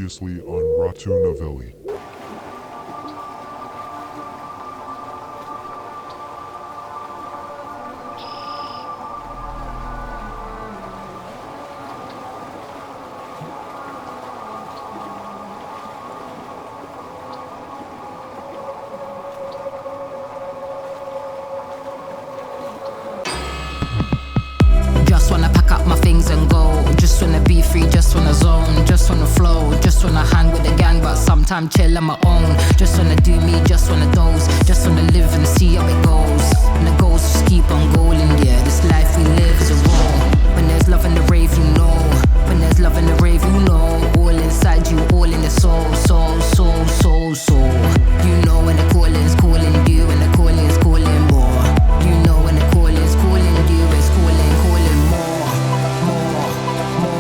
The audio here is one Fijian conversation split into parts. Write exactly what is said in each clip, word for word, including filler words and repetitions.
Previously on Ratu Na Veli. Just wanna pack up my things and go. Just wanna be free, just wanna zone. Just wanna flow, just wanna hang with the gang, but sometimes chill on my own. Just wanna do me, just wanna doze. Just wanna live and see how it goes. And the goals just keep on going, yeah. This life we live is a war. When there's love in the rave, you know. When there's love in the rave, you know. All inside you, all in the soul, soul, soul, soul, soul. You know when the calling's calling you, when the calling's calling more. You know when the calling's calling you, it's calling, calling more, more, more, more.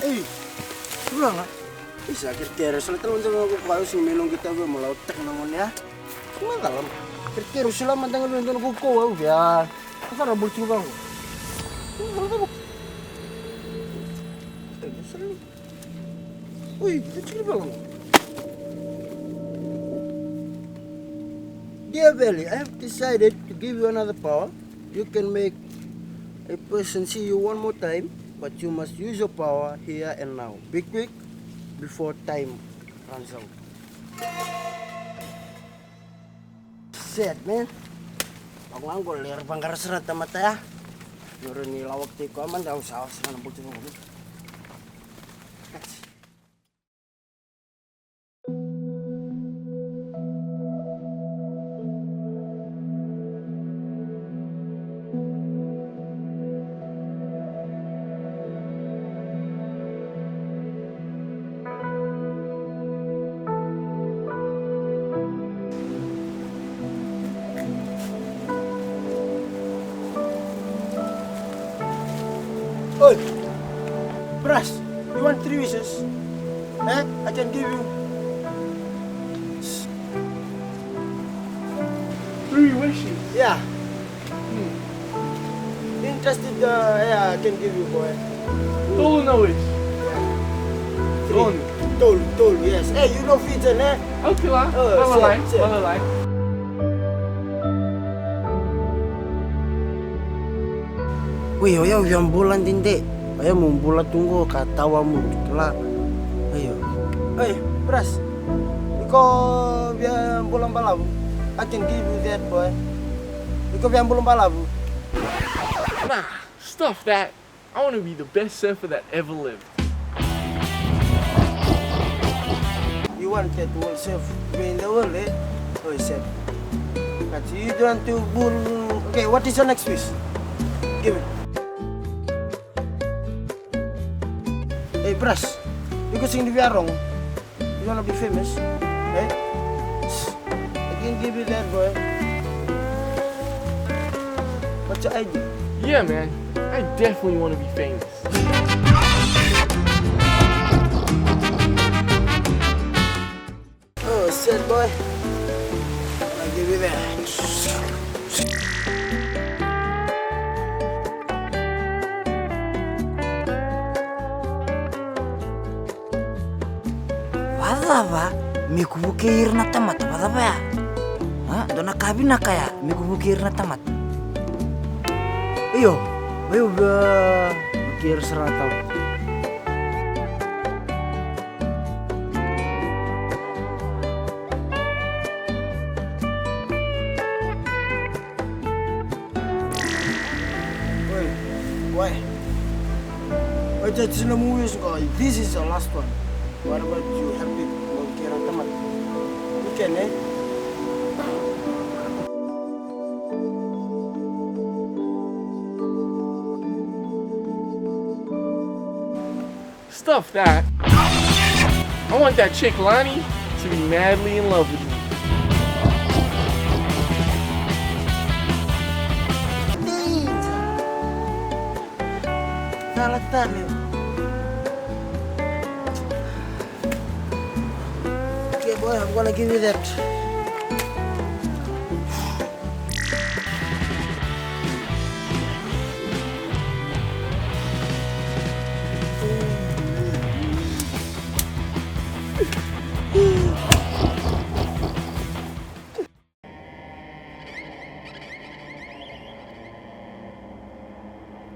Ei, turaga. Isa, kerekere sala tale mada ga na kaukaua, au sega ni mai noqu itavi, au mai lako taka na gone ya. Macala, kerekere sala mada ga vei dua na kaukaua au via. Ka sara bula tiko vaqo. Oi, tiko vaqo. Dear Veli, I have decided to give you another power. You can make a person see you one more time, but you must use your power here and now. Be quick before time runs out. Sad, man. Vaqo, vaqo, lera vaqara sara na tamata ya. Ni rawa ni lawaki koya mada, au sa, au sa na butu vaqo. Oi, Pras, you want three wishes? Eh? I can give you three wishes. Yeah. Hmm. Interested, uh, yeah, I can give you, boy. Tolu na wish. Yeah. Three. Tolu. Tolu, tolu, yes. Hey, you know Fijian, eh? Au kila. Oh, valalai, valalai. Oi, o yau via bula dede. O yau meu bula tu qo ka tawa mudu, kila. Io. Oi, Pras. Iko via bula balavu. I can give you that, boy. Iko via bula balavu. Nah, stuff that. I want to be the best surfer that ever lived. You want that world surf in the world, eh? Oh, you said. But you don't want to bull. Okay, what is your next wish? Give it. Hey, Pras, you go sing the wrong. You wanna be famous, eh? I can give you that, boy. What's your idea? Yeah, man. I definitely want to be famous. Oh, shit, boy. I'll give you that. Vacava me ku vukei ira na tamata vacava ya? A, dua na ka vinaka ya me ku vukei ira na tamata. Io, io, vukei ira sara na tamata. Oi, why? Oi, that's no movies, guy. This is the last one. What about you? Help it. No care, come on. You can, eh? Stuff that. I want that chick Lani to be madly in love with me. Ala tale. Okay, boy, I'm gonna give you that.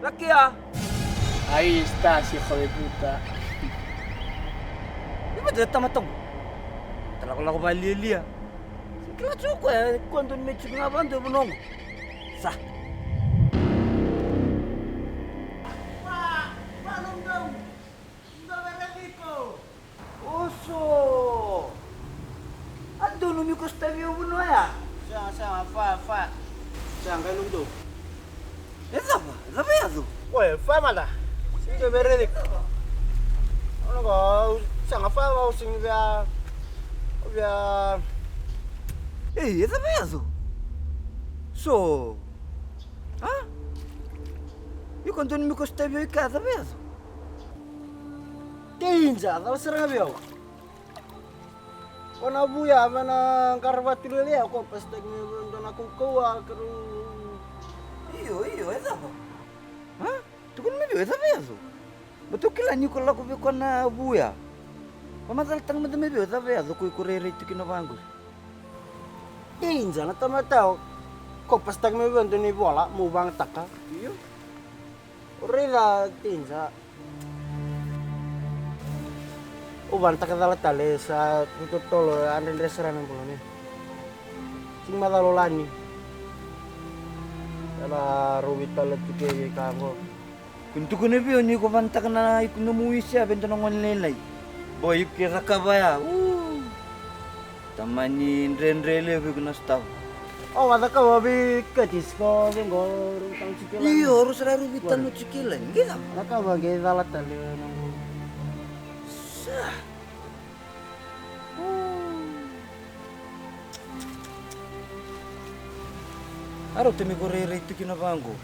Lakia! Ai, Stasi, kau e puta. Ni vata e tama tabu. Talakolako valialia. Kila tiko koya, koya donu me tiko ga vado e vanua oqo. Sa. Oso! A donu ni ko sotavi au vanua ya? Sega, sega, fa, fa. Sega, qai loqu dou. E cava? E cava e yaco? Oe, fa mada. Sega, qai vereni. Ono qo, sega, fa, au sega ni via, via. Ei, e cava e yaco? So. A? Iko donu ni ko sotavi au i kea, cava e yaco? Danger, cala sara ga vei au. Ko na vu ya me na qara vatulele ya, ko pasitaki me dua na kaukauwa, karau. Io, io, e cava? A? Tukuna mai vei au, e cava e yaco? Baleta au kila ni ko lako vei koya na vu ya. Vakamacalataka mada mai vei au, e cava e yaco ko iko rairai tu kina vaqori? Danger na tamata ya, ko pasitaki mai vei au dua na ivola meu vagataka. Io. O raica, Danger. Au vagataka cala tale, sa totolo, a dredre sara na bula, ne. Sega ni macala o Lani. Ena rauvi tale tu kei veika qo. Ko ni tukuna vei au ni ko vagataka na iko nomu wisi ya vei dua na gone lailai. Boy, iko ke cakava ya. Uu. Tamani dredre levu iko na sotava. Au a cakava vei Curtis ko vei qo, rau tano tiko i lani. Io, rau sara rau vei tano tiko i lani. Qai cava? Cakava qai cala tale na qo. Sa. A rau tami ko rairai tu kina vaqo.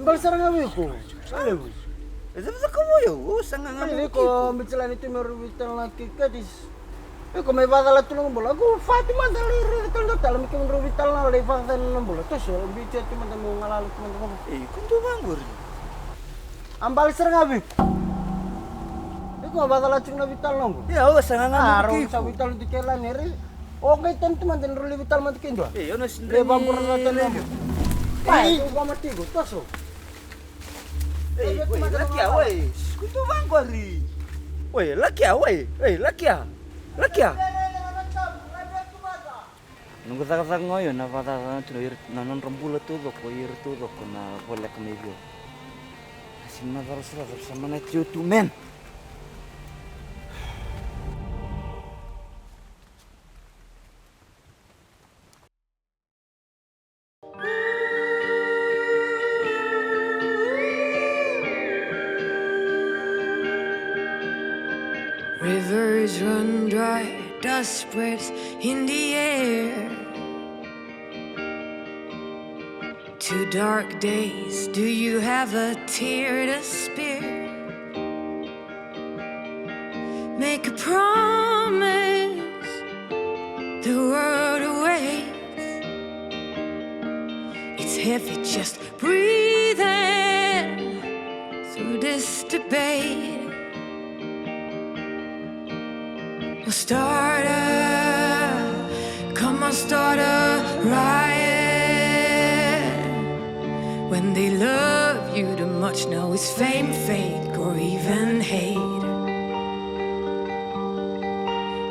Bale sara ga vei iko. Sa levu. E cava cakava o yau? O sa gaga mai vei iko. Bitilani tu me rau veitalanoa kei Curtis. Iko mai vakacala tu na nomu bula. Ko fa tu mada lai raica tale dua tale me kemudrau veitalanoa lai vakacala na bula. Toso, bitia tu mada mo galala tu mada vaka. Ei, ko dua vaqori. A bale sara ga vei iko. Iko vakacala tiko na veitalanoa qo. Ia, o sa gaga mai vei iko. Sa veitalanoa tu kei Lani, e raica. O qai tani tu mada ni rau lai veitalanoa mada kei dua. Ei, o na sidra ni vabura na tani. Ei, o vamati iko, toso. Ei, oi, Lakia, oi. Ko dua vaqori. Oi, Lakia, oi. Ei, Lakia. Lakia. Noqu cakacaka ga o yau na vakacakacaka tu na ira, na nodra bula taucoko, ira taucoko na voleka mai vei au. A sega ni macala sara, sa manati au tu, man. Rivers run dry, dust spreads in the air. Two dark days, do you have a tear to spare? Make a promise, the world awaits. It's heavy just breathing through this debate. We'll start a, come on, start a riot. When they love you too much, now it's fame, fake, or even hate.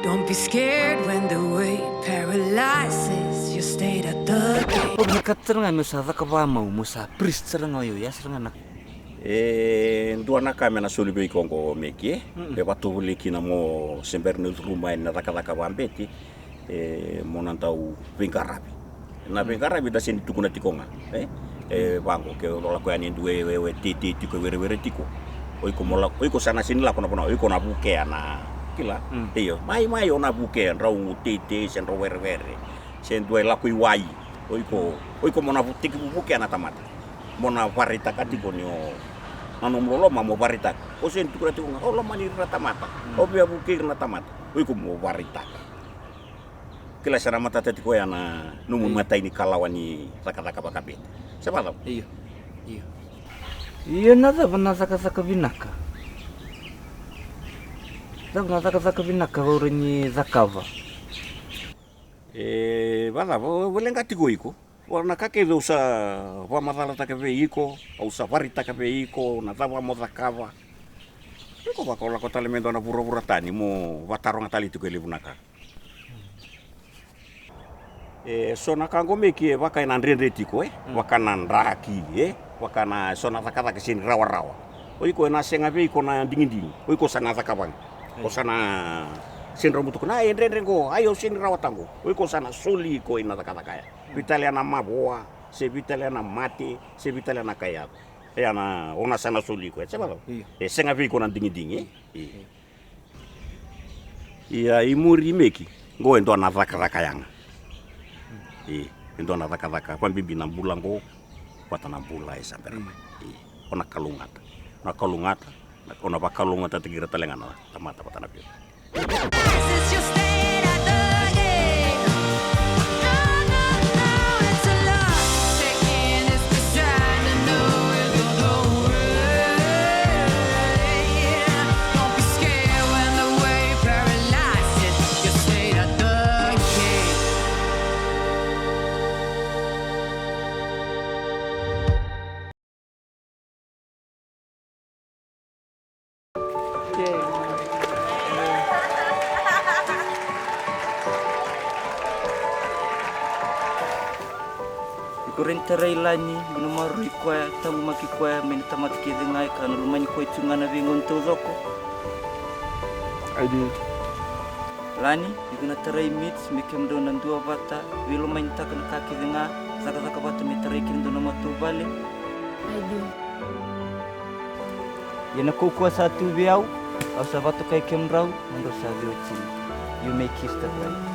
Don't be scared when the weight paralyzes your state at the gate. Au vinakata sara ga meu sa caka vakamau, meu sa priest sara ga o yau, ia sara ga na. E dua na ka me na soli vei iko oqo, Meki, e? Mm. Me vatovolei kina mo se bera ni curuma yani na cakacaka vakabete, e, mo na dau veiqaravi. Na veiqaravi da sega ni tukuna tiko ga, e? E, vaqo, ke o lako yani e dua e, e, e teitei tiko, e werewere tiko. O iko mo lako, o iko sa na sega ni lako na vanua, o iko na vukea na, kila? Mm. Io, mai, mai, o na vukea, drau teitei, se drau werewere. Se dua e lako i wai, o iko, o iko mo na vu-, tekivu vukea na tamata. Mo na vakaraitaka tiko ni o, Na nomu loloma mo vakaraitaka. O sega ni tukuna tiko ga, au lomani ira na tamata, au via vukei ira na tamata. O iko mo vakaraitaka. Kila sa na matata tiko ya na nomu matai ni kalawa ni cakacaka vakabete. Se vakacava? Io. Io. Io, na cava na cakacaka vinaka? Cava na cakacaka vinaka au rawa ni cakava? E vakacava, au valeqa tiko iko. Vua na ka kece au sa vakamacalataka vei iko, au sa vakaraitaka vei iko na cava mo cakava. Iko vaka o lako tale me dua na vuravura tani mo vataroga tale tiko e levu na ka. E so na ka qo me ke vaka ena dredre tiko, e vaka na draki, e vaka na so na cakacaka sega ni rawarawa. O iko ena sega vei iko na digidigi, o iko sa na cakava ga. O sa na sega ni rawa mo tukuna, a, e dredre qo, ai, au sega ni rawata qo. O iko sa na soli iko ina cakacaka ya. Vei tale ya na mavoa, se vei tale ya na mate, se vei tale ya na ka e yaco. E ya na, o na sa na soli iko, e se vakacava? Io. E sega vei iko na digidigi, e? Io. Ia i muri i meki, qo e dua na cakacaka yaga. E, e dua na cakacaka, vakabibi na bula qo vata na bula e sa bera mai. E, o na kalougata, o na kalougata, o na vakalougatataki ira tale ga na tamata vata na vei. Iko rawa ni tarai Lani, mo na maroroi koya, taqomaki koya mai na tamata kece ga e ka na lomani koya tu ga na veigauna taucoko. I do. Lani, iko na tarai Mitch me kemudrau na duavata, veilomanitaka na ka kece ga, cakacaka vata me tarai kemudrau na matavuvale. I do. Ia na kaukaua sa tu vei au, au sa vakatokai kemudrau, mo drau sa veiwatini. You may kiss the bride.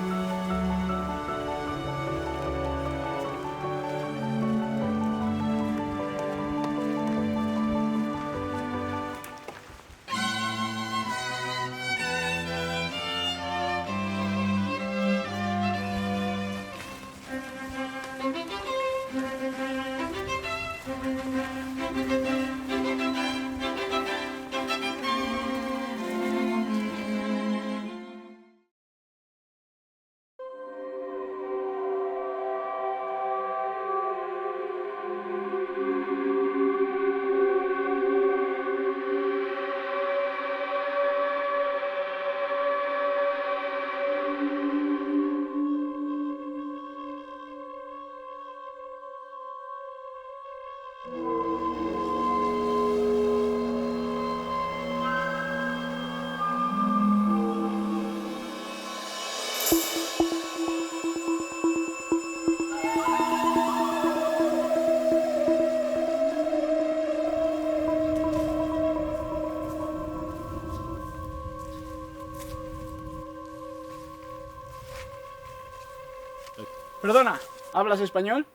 Perdona, ¿hablas español?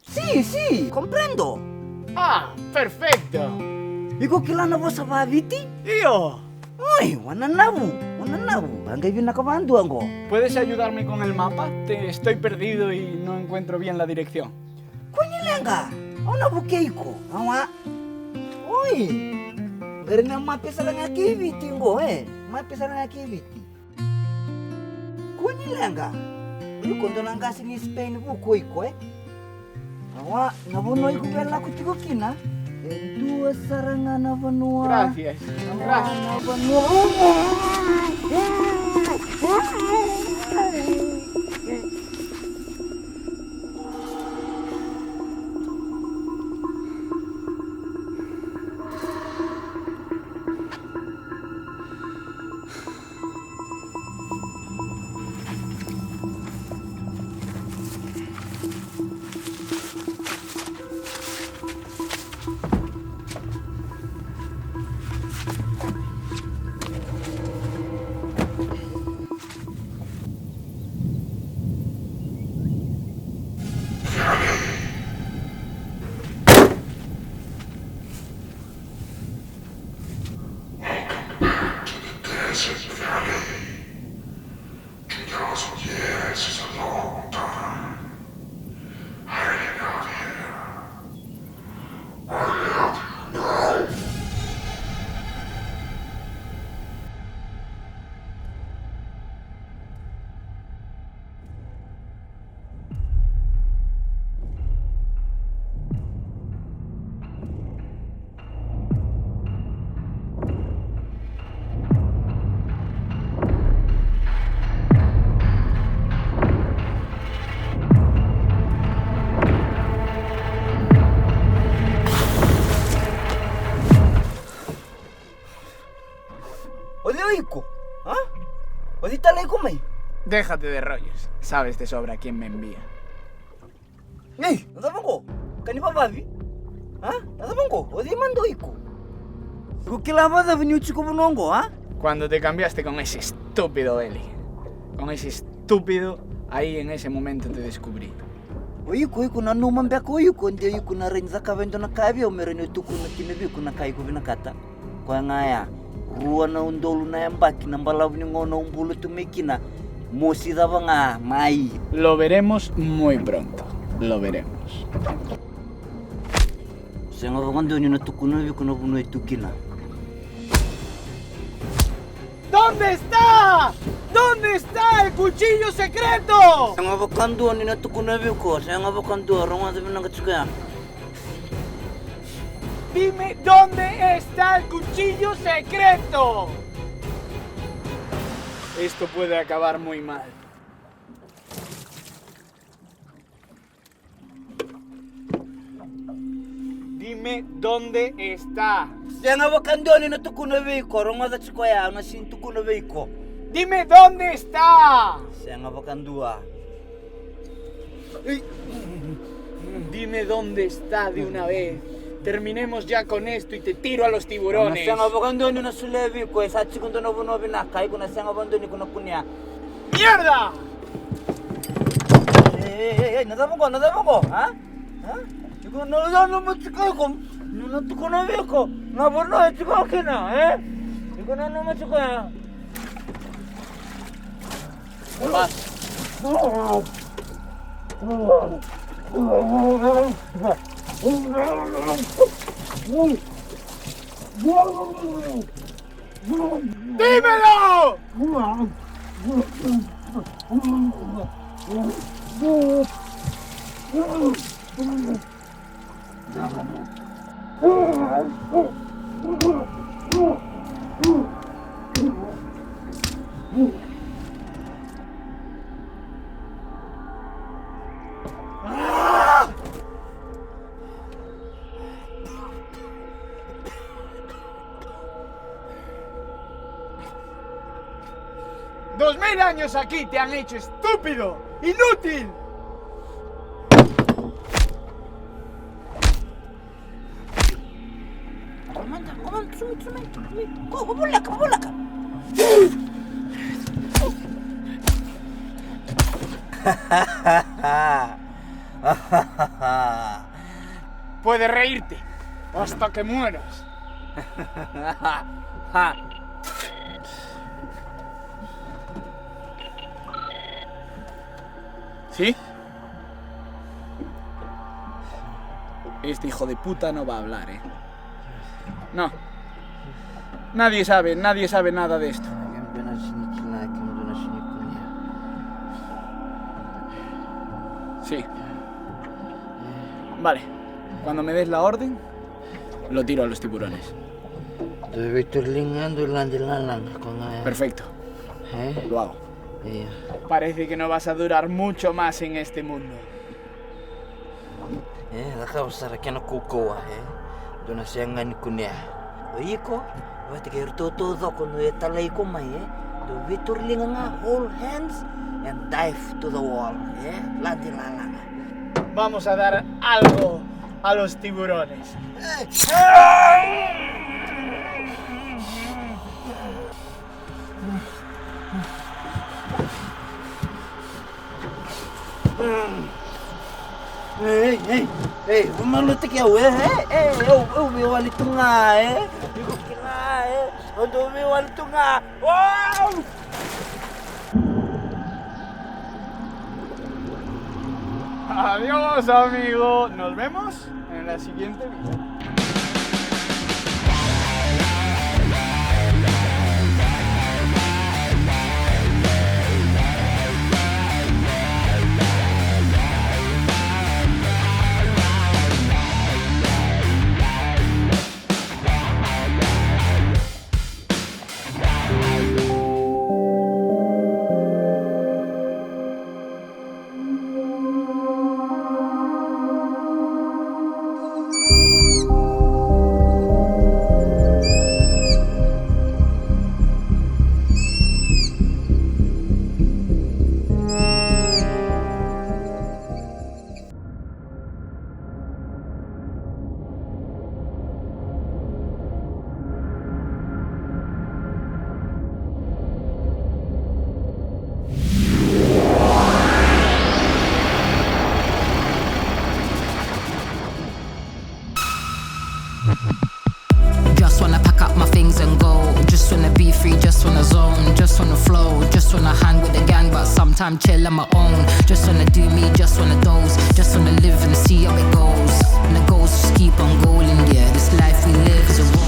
Sí, sí, comprendo. Ah, perfecto. Iko kila na vosa vaviti? Io. Oi, wananavu, wananavu. Qai vinaka vadua qo. ¿Puedes ayudarme con el mapa? Te, estoy perdido y no encuentro bien la dirección. Kua ni leqa, au na vukei iko. Awa. Oi. Qori na mape sara ga kei Viti qo, e. Mape sara ga kei Viti. Kua ni leqa. Iko dua na qase ni Spain vuku o iko, e. Awa, na vanua iko via lako tiko kina e dua sara ga na vanua. Gracias. Awa, gracias. Na vanua. Iko, a? O cei tale iko mai? Déjate de rollos. Sabes de sobra quién me envía. Ei, na cava qo? Ka ni vavavi? A? Na cava qo? O cei mada o iko? Ko kila vacava niu tiko vanua qo, a? Cuando te cambiaste con ese estúpido Eli. Con ese estúpido, ahí en ese momento te descubrí. O iko, iko nanuma beka o iko de o iko na rawa ni cakava e dua na ka vei au me rawa niu tukuna kina vei iko na ka iko vinakata? Koya ga ya, rua na udolu na yabaki na balavu ni gauna au bula tu mai kina. Mosi cava ga mai. Lo veremos muy pronto. Lo veremos. Sega vakadua niu na tukuna vei iko na vanua e tu kina. ¿Dónde está? ¿Dónde está el cuchillo secreto? Sega vakadua niu na tukuna vei iko, sega vakadua, rogoca vinaka tiko ya. Dime dónde está el cuchillo secreto. Esto puede acabar muy mal. Dime dónde está. Sega vakadua niu na tukuna vei iko, rogoca tiko ya, au na sega ni tukuna vei iko. Dime dónde está. Sega vakadua. Dime dónde está de una vez. Terminemos ya con esto y te tiro a los tiburones. Sega vakadua niu na solia vei iko, e sa tiko dua na vanua vinaka, iko na sega vakadua ni ko na kunea. Mierda! Ei, ei, ei, na cava qo, na cava qo, a? A? Iko na nanuma tiko iko, niu na tukuna vei iko na vanua e tiko kina, e? Iko nanuma tiko ya. ¡Dímelo! Dos mil años aquí te han hecho estúpido, inútil. Comanda, comanda, sumi, sumi, sumi. Go, go, voleka, voleka. Puedes reírte hasta que mueras. ¿Sí? Este hijo de puta no va a hablar, ¿eh? No. Nadie sabe, nadie sabe nada de esto. Sí. Vale. Cuando me des la orden, lo tiro a los tiburones. Dou veituri liga, dou lade lalaga ko ga ya. Perfecto. E? Lo hago. Ia. Parece que no vas a durar mucho más en este mundo. E, cakava sara kena kaukauwa, e? Dou na sega ni kunea. O iko vata kei iratou taucoko na e talai iko mai, e? Dou veituri liga ga, hold hands and dive to the wall, e? Lade lalaga. Vamos a dar algo a los tiburones. Ei, ei, ei, vamalotaki au, e, e, e, au, au veiwali tu ga, e, iko kila, e, au dau veiwali tu ga. Uau! Adiós, amigo. Nos vemos en la siguiente vida. Wanna pack up my things and go. Just wanna be free, just wanna zone. Just wanna flow, just wanna hang with the gang, but sometimes chill on my own. Just wanna do me, just wanna doze. Just wanna live and see how it goes. And the goals just keep on going, yeah. This life we live is a